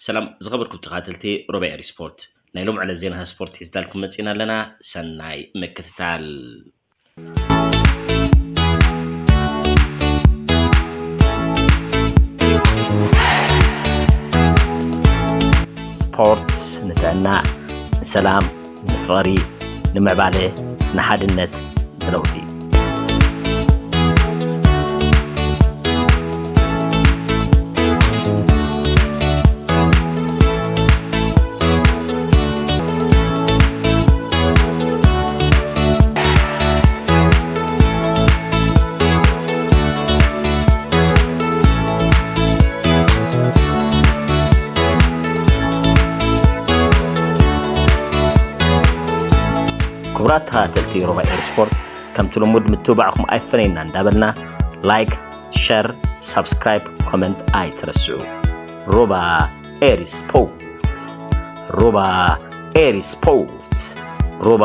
ሰላም ዝኸበርኩም ተኸታተልቲ ሮባ ኤሪ ስፖርት፣ ናይ ሎሚ ዕለት ዜናታት ስፖርት ሒዝናልኩም መጺና ኣለና። ሰናይ ምክትታል። ስፖርት ንጥዕና፣ ንሰላም፣ ንፍቕሪ፣ ንምዕባለ፣ ንሓድነት፣ ንለውጢ። ክቡራት ተኸታተልቲ ሮባ ኤሪ ስፖርት፣ ከምቲ ልሙድ ምትብባዕኹም ኣይፈነየና እንዳበልና፣ ላይክ፣ ሸር፣ ሳብስክራይብ፣ ኮመንት ኣይትረስዑ። ሮባ ኤሪ ስፖርት፣ ሮባ ኤሪ ስፖርት፣ ሮባ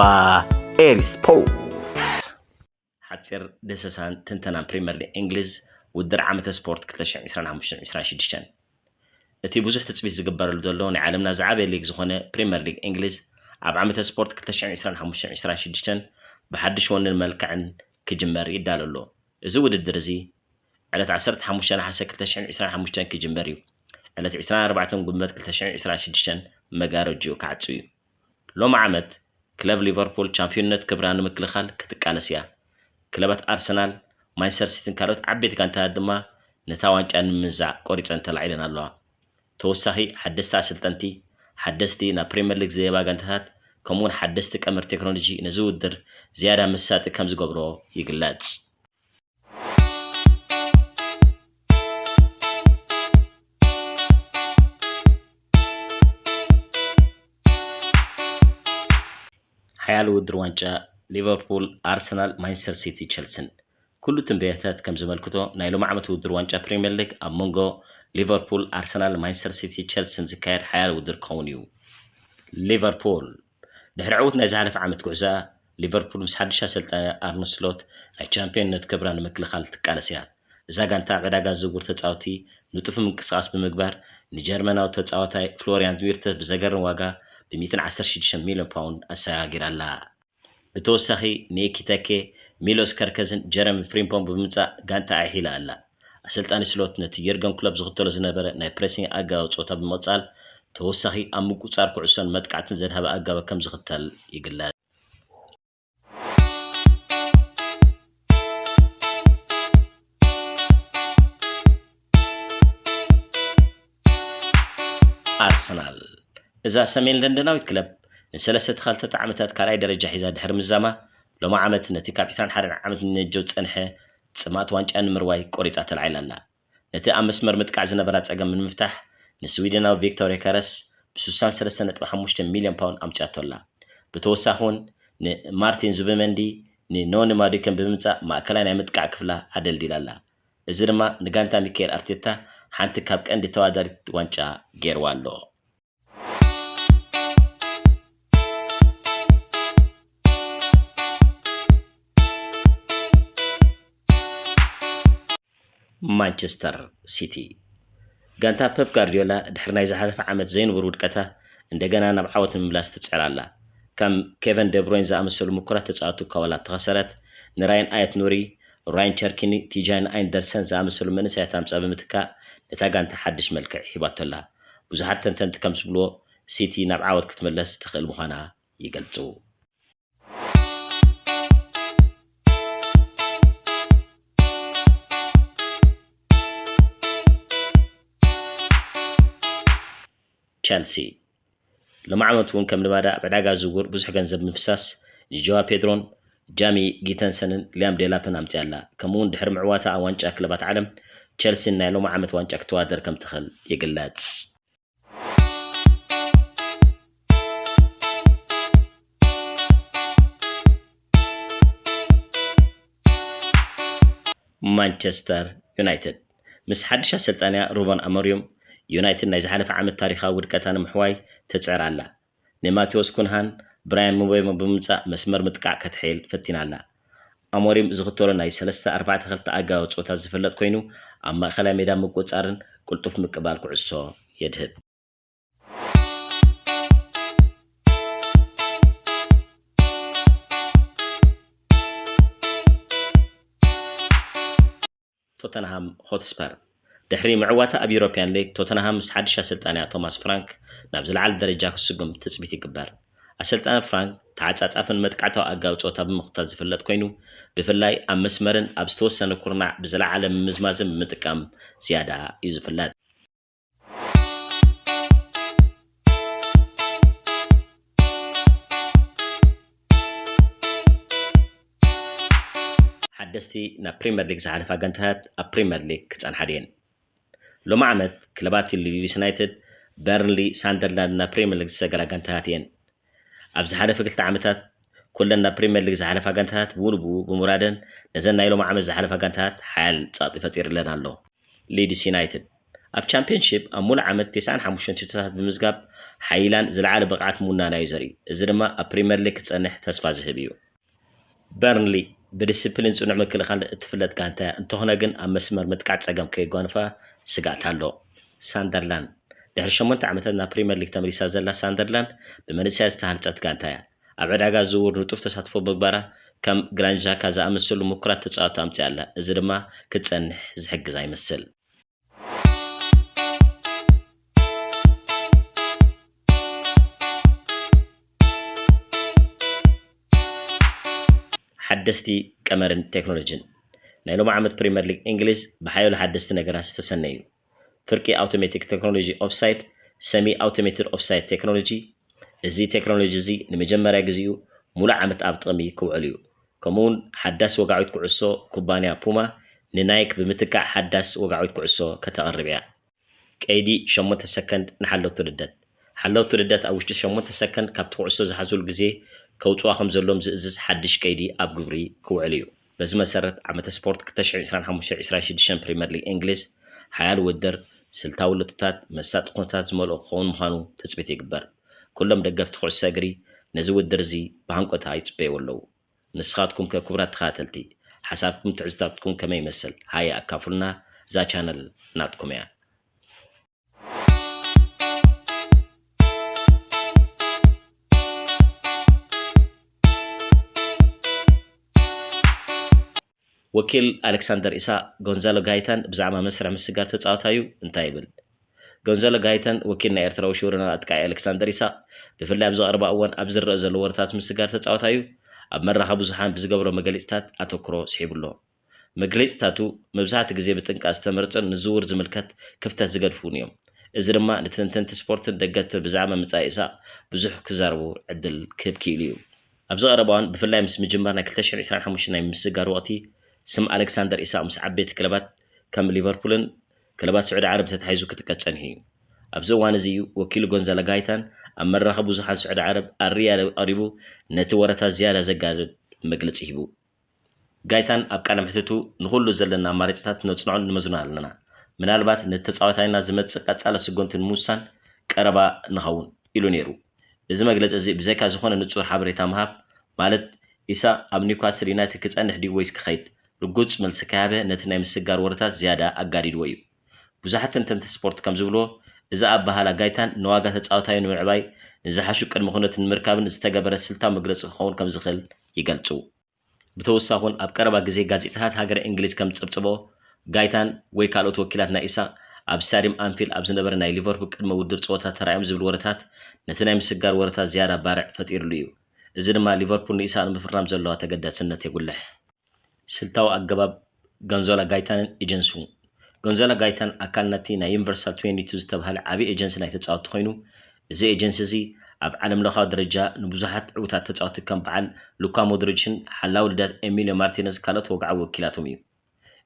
ኤሪ ስፖርት። ሓጺር ደሰሳን ትንተናን ፕሪምየር ሊግ እንግሊዝ፣ ውድድር ዓመተ ስፖርት ክልተ ሽሕን ዕስራን ሓሙሽተን ዕስራን ሽዱሽተን። እቲ ብዙሕ ትጽቢት ዝግበረሉ ዘሎ ናይ ዓለምና ዝዓበየ ሊግ ዝኾነ ፕሪምየር ሊግ እንግሊዝ፣ ኣብ ዓመተ ስፖርት ክልተ ሽሕን ዕስራን ሓሙሽተን ዕስራን ሽዱሽተን ብሓድሽ ወንን መልክዕን ክጅመር ይዳሎ ኣሎ። እዚ ውድድር እዚ ዕለት ዓሰርተ ሓሙሽተ ነሓሰ ክልተ ሽሕን ዕስራን ሓሙሽተን ክጅመር እዩ። ዕለት ዕስራን ኣርባዕተን ጉንበት ክልተ ሽሕን ዕስራን ሽዱሽተን መጋረጅኡ ክዓጹ እዩ። ሎሚ ዓመት ክለብ ሊቨርፑል ቻምፒዮንነት ክብራ ንምክልኻል ክትቃለስ እያ። ክለባት ኣርሰናል፣ ማንቸስተር ሲቲን ካልኦት ዓበይቲ ጋንታታት ድማ ነታ ዋንጫ ንምምንዛዕ ቆሪጸን ተላዒለን ኣለዋ። ተወሳኺ ሓደስቲ ኣሰልጠንቲ፣ ሓደስቲ ናብ ፕሪምየር ሊግ ዝደየባ ጋንታታት፣ ከምኡ'ውን ሓደስቲ ቀመር ቴክኖሎጂ ነዚ ውድድር ዝያዳ መሳጢ ከም ዝገብሮ ይግለጽ። ሓያል ውድድር ዋንጫ ሊቨርፑል፣ ኣርሰናል፣ ማንቸስተር ሲቲ፣ ቸልሲን። ኩሉ ትንበያታት ከም ዘመልክቶ፣ ናይ ሎሚ ዓመት ውድድር ዋንጫ ፕሪምየር ሊግ ኣብ መንጎ ሊቨርፑል፣ ኣርሰናል፣ ማንቸስተር ሲቲ፣ ቸልሲን ዝካየድ ሓያል ውድድር ክኸውን እዩ። ሊቨርፑል ድሕሪ ዕዉት ናይ ዝሓለፈ ዓመት ጉዕዞኣ፣ ሊቨርፑል ምስ ሓድሽ ኣሰልጣኒ ኣርነ ስሎት ናይ ቻምፒዮንነት ክብራ ንምክልኻል ትቃለስ እያ። እዛ ጋንታ ኣብ ዕዳጋ ዝውውር ተጻወቲ ንጡፍ ምንቅስቓስ ብምግባር፣ ንጀርመናዊ ተጻዋታይ ፍሎሪያን ቪርትዝ ብዘገርም ዋጋ ብ ሚእትን ዓሰርተ ሽዱሽተ ሚልዮን ፓውንድ ኣሰጋጊራ ኣላ። ብተወሳኺ ንኤኪተኬ፣ ሚሎስ ከርከዝን ጀረሚ ፍሪምፖን ብምምጻእ ጋንታ ኣሒላ ኣላ። ኣሰልጣኒ ስሎት ነቲ የርገን ክሎፕ ዝኽተሎ ዝነበረ ናይ ፕሬሲንግ ኣገባብ ጸወታ ብምቕጻል፣ ተወሳኺ ኣብ ምቁጽጻር ኩዕሶን መጥቃዕትን ዘድሃበ ኣገባብ ከም ዝኽተል ይግለጽ። ኣርሰናል። እዛ ሰሜን ለንደናዊት ክለብ ንሰለስተ ተኸታተልቲ ዓመታት ካልኣይ ደረጃ ሒዛ ድሕሪ ምዛማ፣ ሎሚ ዓመት ነቲ ካብ ዕስራን ሓደን ዓመት ንነጀው ዝጸንሐ ጽምኣት ዋንጫ ንምርዋይ ቆሪጻ ተላዒላ ኣላ። ነቲ ኣብ መስመር ምጥቃዕ ዝነበራ ጸገም ንምፍታሕ፣ ንስዊደናዊ ቪክቶር ዮከረስ ብ ስሳን ሰለስተን ነጥቢ ሓሙሽተ ሚልዮን ፓውንድ ኣምጺኣቶ ኣላ። ብተወሳኺ እውን፣ ንማርቲን ዙቢመንዲ፣ ንኖኒ ማዱኬን ብምምጻእ ማእከላይ ናይ ምጥቃዕ ክፍላ ኣደልዲላ ኣላ። እዚ ድማ ንጋንታ ሚካኤል ኣርቴታ ሓንቲ ካብ ቀንዲ ተወዳዳሪት ዋንጫ ገይርዋ ኣሎ። ማንቸስተር ሲቲ። ጋንታ ፐፕ ጋርዲዮላ ድሕሪ ናይ ዝሓለፈ ዓመት ዘይንቡር ውድቀታ እንደገና ናብ ዓወት ንምምላስ ትጽዕር ኣላ። ከም ኬቨን ደብሮይን ዝኣመሰሉ ምኩራት ተጻወትቲ እኳ ዋላ እንተኸሰረት፣ ንራያን ኣየት ኑሪ፣ ራያን ቸርኪኒ፣ ቲጃን ኣይንደርሰን ዝኣመሰሉ መንእሰያት ኣምጻ ብምትካእ ነታ ጋንታ ሓድሽ መልክዕ ሂባቶ ኣላ። ብዙሓት ተንተንቲ ከም ዝብልዎ፣ ሲቲ ናብ ዓወት ክትምለስ ትኽእል ምዃና ይገልጹ። ቸልሲ። ሎሚ ዓመት እውን ከም ልማዳ ኣብ ዕዳጋ ዝውውር ብዙሕ ገንዘብ ምፍሳስ ንጆዋ ፔድሮን ጃሚ ጊተንሰንን ሊያም ዴላፕን ኣምጺኣ ኣላ። ከምኡ እውን ድሕሪ ምዕዋታ ኣብ ዋንጫ ክለባት ዓለም፣ ቸልሲን ናይ ሎሚ ዓመት ዋንጫ ክትወዳደር ከም ትኽእል ይግለጽ። ማንቸስተር ዩናይትድ። ምስ ሓድሽ ኣሰልጣንያ ሩበን ኣሞሪም፣ ዩናይትድ ናይ ዝሓለፈ ዓመት ታሪኻዊ ውድቀታ ንምሕዋይ ትጽዕር ኣላ። ንማቴዎስ ኩንሃን ብራያን ምቤሞን ብምምጻእ መስመር ምጥቃዕ ከተሐይል ፈቲና ኣላ። ኣሞሪም ዝኽተሎ ናይ ሰለስተ ኣርባዕተ ክልተ ኣገባብ ጸወታ ዝፍለጥ ኮይኑ፣ ኣብ ማእከላይ ሜዳ ምቁጽጻርን ቅልጡፍ ምቅባል ኩዕሶ የድህብ። ቶተንሃም ሆትስፐር። ድሕሪ ምዕዋታ ኣብ ዩሮፕያን ሊግ፣ ቶተንሃም ምስ ሓድሽ ኣሰልጣንያ ቶማስ ፍራንክ ናብ ዝለዓለ ደረጃ ክስጉም ትጽቢት ይግበር። ኣሰልጣኒ ፍራንክ ተዓጻጻፍን መጥቃዕታዊ ኣገባብ ጸወታ ብምኽታል ዝፍለጥ ኮይኑ፣ ብፍላይ ኣብ መስመርን ኣብ ዝተወሰነ ኩርናዕ ብዝለዓለ ምምዝማዝን ብምጥቃም ዝያዳ እዩ ዝፍለጥ። ሓደስቲ ናብ ፕሪምየር ሊግ ዝሓለፋ ጋንታታት ኣብ ፕሪምየር ሊግ ክጸንሓ ድየን? ሎሚ ዓመት ክለባት ሊድስ ዩናይትድ፣ በርንሊ፣ ሳንደርላንድ ናብ ፕሪምየር ሊግ ዝሰገራ ጋንታታት እየን። ኣብ ዝሓለፈ ክልተ ዓመታት ኩለን ናብ ፕሪምየር ሊግ ዝሓለፋ ጋንታታት ብኡ ንብኡ ብምውራደን ነዘን ናይ ሎሚ ዓመት ዝሓለፋ ጋንታታት ሓያል ጸቕጢ ፈጢርለን ኣሎ። ሊድስ ዩናይትድ ኣብ ቻምፒዮንሺፕ ኣብ ሙሉእ ዓመት ተስዓን ሓሙሽተን ሽቶታት ብምዝጋብ ሓይላን ዝለዓለ ብቕዓት ምውናና እዩ ዘርኢ። እዚ ድማ ኣብ ፕሪምየር ሊግ ክጸንሕ ተስፋ ዝህብ እዩ። በርንሊ ብዲስፕሊን ጽኑዕ ምክልኻል እትፍለጥ ጋንታ እያ። እንተኾነ ግን ኣብ መስመር ምጥቃዕ ጸገም ከየጓንፋ ስግኣት ኣሎ። ሳንደርላንድ ድሕሪ ሸሞንተ ዓመታት ናብ ፕሪምየር ሊግ ተመሊሳ ዘላ ሳንደርላንድ ብመንእሰያት ዝተሃንጸት ጋንታ እያ። ኣብ ዕዳጋ ዝውውር ንጡፍ ተሳትፎ ምግባራ ከም ግራንድ ዣካ ዝኣመሰሉ ምኩራት ተጻወትቲ ኣምጺኣ ኣላ። እዚ ድማ ክትጸንሕ ዝሕግዛ ይመስል። ሓደስቲ ቀመርን ቴክኖሎጂን። ናይ ሎሚ ዓመት ፕሪምየር ሊግ እንግሊዝ ብሓያሎ ሓደስቲ ነገራት ዝተሰነዩ። ፍርቂ ኣውቶሜቲክ ቴክኖሎጂ ኦፍሳይድ፣ ሰሚ ኣውቶሜትድ ኦፍሳይድ ቴክኖሎጂ። እዚ ቴክኖሎጂ እዚ ንመጀመርያ ግዜኡ ሙሉእ ዓመት ኣብ ጥቕሚ ክውዕል እዩ። ከምኡውን ሓዳስ ወግዓዊት ኩዕሶ ኩባንያ ፑማ ንናይክ ብምትካእ ሓዳስ ወግዓዊት ኩዕሶ ከተቕርብ እያ። ቀይዲ ሸሞንተ ሰከንድ ንሓለውቲ ውድደት። ሓለውቲ ውድደት ኣብ ውሽጢ ሸሞንተ ሰከንድ ካብቲ ኩዕሶ ዝሓዙሉ ግዜ ከውጽዋ ከም ዘለዎም ዝእዝዝ ሓድሽ ቀይዲ ኣብ ግብሪ ክውዕል እዩ። በዚ መሰረት ዓመተ ስፖርት ክልተ ሽሕን ዕስራን ሓሙሽተን ዕስራን ሽዱሽተን ፕሪምየር ሊግ እንግሊዝ ሓያል ውድድር፣ ስልታዊ ለውጥታት፣ መሳጢ ኩነታት ዝመልኦ ክኸውን ምዃኑ ትጽቢት ይግበር። ኩሎም ደገፍቲ ኩዕሶ እግሪ ነዚ ውድድር እዚ ብሃንቀውታ ይጽበይዎ ኣለዉ። ንስኻትኩም ከ ክቡራት ተኸታተልቲ፣ ሓሳብኩም ትዕዝብታትኩም ከመይ ይመስል? ሃየ ኣካፍሉና፣ እዛ ቻነል ናትኩም እያ። ወኪል ኣሌክሳንደር ኢሳቅ ጎንዛሎ ጋይታን ብዛዕባ መስርሕ ምስጋር ተጻዋታዩ እንታይ ይብል? ጎንዛሎ ጋይታን ወኪል ናይ ኤርትራዊ ሽወደናዊ ኣጥቃዒ ኣሌክሳንደር ኢሳቅ ብፍላይ ኣብዚ ቀረባ እዋን ኣብ ዝረኣ ዘሎ ወረታት ምስጋር ተጻዋታዩ ኣብ መራኸቢ ብዙሓን ብዝገብሮ መግለጺታት ኣተኩሮ ስሒቡ ኣሎ። መግለጺታቱ መብዛሕትኡ ግዜ ብጥንቃ ዝተመርጸን ንዝውውር ዝምልከት ክፍተት ዝገድፉን እዮም። እዚ ድማ ንተንተንቲ ስፖርትን ደገፍትን ብዛዕባ መጻኢ ኢሳቅ ብዙሕ ክዛረቡ ዕድል ክህብ ክኢሉ እዩ። ኣብዚ ቀረባ እዋን ብፍላይ ምስ ምጅማር ናይ ክልተ ሽሕን ዕስራን ሓሙሽተን ናይ ምስግጋር ወቕቲ ስም ኣሌክሳንደር ኢሳቅ ምስ ዓበይቲ ክለባት ከም ሊቨርፑልን ክለባት ስዑዲ ዓረብ ተታሒዙ ክጥቀስ ጸኒሑ እዩ። ኣብዚ እዋን እዚ እዩ ወኪሉ ጎንዛሎ ጋይታን ኣብ መራኸቢ ብዙሓን ስዑዲ ዓረብ ኣልሪያድ ቀሪቡ ነቲ ወረታ ዝያዳ ዘጋድድ መግለጺ ሂቡ። ጋይታን ኣብ ቃለ መሕትቱ ንኹሉ ዘለና ኣማራጺታት ነጽንዖን ንመዝኖን ኣለና። ምናልባት ነቲ ተጻዋታይና ዝመጽእ ቀጻሊ ስጉምቲ ንምውሳን ቀረባ ንኸውን ኢሉ ነይሩ። እዚ መግለጺ እዚ ብዘይካ ዝኾነ ንጹር ሓበሬታ ምሃብ፣ ማለት ኢሳቕ ኣብ ኒውካስል ዩናይትድ ክጸንሕ ድዩ ወይስ ክኸይድ፣ ርጉጽ መልሲ ከይሃበ ነቲ ናይ ምስግጋር ወረታት ዝያዳ ኣጋዲድዎ እዩ። ብዙሓት ተንተንቲ ስፖርት ከም ዝብልዎ፣ እዚ ኣበሃህላ ጋይታን ንዋጋ ተጻዋታዩ ንምዕባይ ንዝሓሹ ቅድመ ኩነት ንምርካብን ዝተገበረ ስልታዊ መግለጺ ክኸውን ከም ዝኽእል ይገልጹ። ብተወሳኺ እውን ኣብ ቀረባ ግዜ ጋዜጣታት ሃገረ እንግሊዝ ከም ዝጸብጸብኦ፣ ጋይታን ወይ ካልኦት ወኪላት ናይ ኢሳቕ ኣብ ስታድየም ኣንፊልድ ኣብ ዝነበረ ናይ ሊቨርፑል ቅድመ ውድድር ጸወታ ተራእዮም ዝብል ወረታት ነቲ ናይ ምስግጋር ወረታት ዝያዳ ባርዕ ፈጢሩሉ እዩ። እዚ ድማ ሊቨርፑል ንኢሳቕ ንምፍራም ዘለዋ ተገዳስነት የጉልሕ። ስልታዊ ኣገባብ ጎንዛሎ ጋይታንን ኤጀንሲኡ። ጎንዛሎ ጋይታን ኣካል ናቲ ናይ ዩኒቨርሳል ትዌንቲ ቱ ዝተባህለ ዓቢ ኤጀንሲ ናይ ተጻወትቲ ኮይኑ፣ እዚ ኤጀንሲ እዚ ኣብ ዓለምለኻዊ ደረጃ ንብዙሓት ዕዉታት ተጻወትቲ ከም በዓል ሉካ ሞድሪችን ሓላዊ ልዳት ኤሚልዮ ማርቲነዝ ካልኦት ወግዓዊ ወኪላቶም እዩ።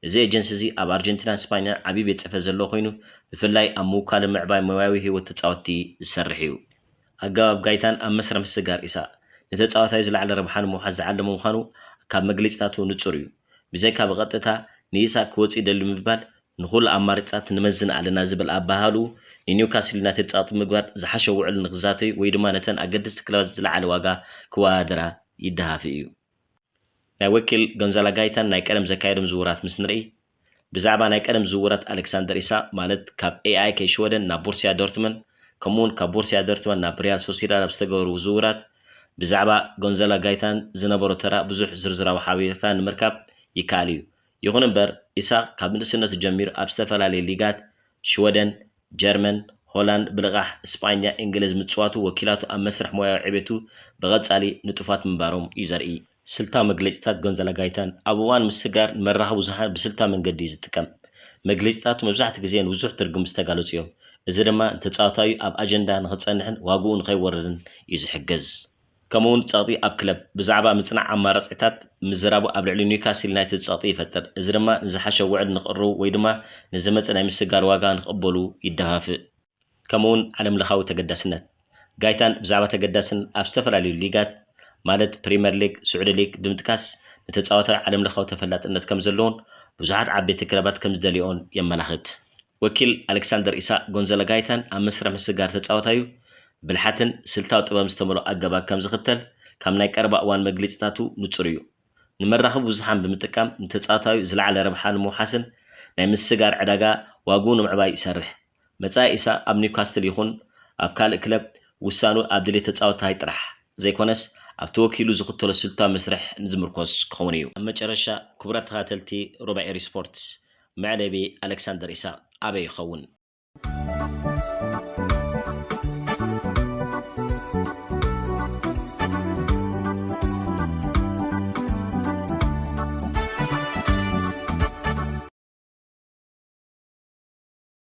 እዚ ኤጀንሲ እዚ ኣብ ኣርጀንቲናን ስፓኛን ዓቢ ቤት ጽሕፈት ዘለዎ ኮይኑ፣ ብፍላይ ኣብ ምውካልን ምዕባይ ሞያዊ ህይወት ተጻወትቲ ዝሰርሕ እዩ። ኣገባብ ጋይታን ኣብ መስርሕ ምስግጋር ኢሳቕ ንተጻዋታዩ ዝለዓለ ረብሓ ንምውሓዝ ዝዓለመ ምዃኑ ካብ መግለጺታቱ ንጹር እዩ። ብዘይካ ብቐጥታ ንኢሳቕ ክወጽእ ይደሊ ብምባል ንኹሉ ኣማራጺታት ንመዝን ኣለና ዝብል ኣበሃህልኡ ንኒውካስል ዩናይትድ ጸቕጢ ምግባር ዝሓሸ ውዕል ንኽዛተዩ ወይ ድማ ነተን ኣገደስቲ ክለባት ዝለዓለ ዋጋ ክወዳደራ ይደፋፍእ እዩ። ናይ ወኪል ጎንዛሎ ጋይታን ናይ ቀደም ዘካየዶም ዝውውራት ምስ ንርኢ፣ ብዛዕባ ናይ ቀደም ዝውውራት ኣሌክሳንደር ኢሳቕ፣ ማለት ካብ ኤኣይኬ ሽወደን ናብ ቦርሲያ ዶርትመን፣ ከምኡውን ካብ ቦርሲያ ዶርትመን ናብ ሪያል ሶሲዳድ ኣብ ዝተገበሩ ዝውውራት፣ ብዛዕባ ጎንዛሎ ጋይታን ዝነበሮ ተራ ብዙሕ ዝርዝራዊ ሓበሬታ ንምርካብ ይከኣል እዩ። ይኹን እምበር፣ ኢሳቕ ካብ ንእስነቱ ጀሚሩ ኣብ ዝተፈላለዩ ሊጋት ሽወደን፣ ጀርመን፣ ሆላንድ፣ ብልቓሕ ስጳኛ፣ እንግሊዝ ምጽዋቱ ወኪላቱ ኣብ መስርሕ ሞያዊ ዕቤቱ ብቐጻሊ ንጡፋት ምንባሮም እዩ ዘርኢ። ስልታዊ መግለጺታት ጎንዛሎ ጋይታን ኣብ እዋን ምስግጋር ንመራኸቢ ብዙሃን ብስልታዊ መንገዲ እዩ ዝጥቀም። መግለጺታቱ መብዛሕትኡ ግዜ ንብዙሕ ትርጉም ዝተጋለጹ እዮም። እዚ ድማ ንተጻዋታዩ ኣብ ኣጀንዳ ንኽጸንሕን ዋግኡ ንኸይወርድን እዩ ዝሕግዝ። ከምኡውን ጸቕጢ ኣብ ክለብ ብዛዕባ ምጽናዕ ኣማራጺታት ምዝራቡ ኣብ ልዕሊ ኒውካስል ዩናይትድ ጸቕጢ ይፈጥር። እዚ ድማ ንዝሓሸ ውዕል ንኽቕርቡ ወይ ድማ ንዝመጽእ ናይ ምስግጋር ዋጋ ንኽቕበሉ ይደፋፍእ። ከምኡውን ዓለም ለኻዊ ተገዳስነት። ጋይታን ብዛዕባ ተገዳስን ኣብ ዝተፈላለዩ ሊጋት ማለት ፕሪምየር ሊግ፣ ስዑዲ ሊግ ብምጥቃስ ንተጻዋታዩ ዓለም ለኻዊ ተፈላጥነት ከም ዘለዎን ብዙሓት ዓበይቲ ክለባት ከም ዝደልዮን የመላኽት። ወኪል ኣሌክሳንደር ኢሳቕ ጎንዛሎ ጋይታን ኣብ መስርሕ ምስግጋር ተጻዋታዩ ብልሓትን ስልታዊ ጥበብን ዝተመልኦ ኣገባብ ከም ዝኽተል ካብ ናይ ቀረባ እዋን መግለጺታቱ ንጹር እዩ። ንመራኸቢ ብዙሓን ብምጥቃም ንተጻዋታዩ ዝለዓለ ረብሓ ንምውሓስን ናይ ምስግጋር ዕዳጋ ዋግኡ ንምዕባይ ይሰርሕ። መጻኢ ኢሳቕ ኣብ ኒውካስትል ይኹን ኣብ ካልእ ክለብ ውሳኑ ኣብ ድሌት ተጻዋታይ ጥራሕ ዘይኮነስ ኣብቲ ወኪሉ ዝኽተሎ ስልታዊ መስርሕ ዝምርኮስ ክኸውን እዩ። ኣብ መጨረሻ ክቡራት ተኸታተልቲ ሩባ ኤሪ ስፖርት፣ መዕለቢ ኣሌክሳንደር ኢሳቕ ኣበይ ይኸውን?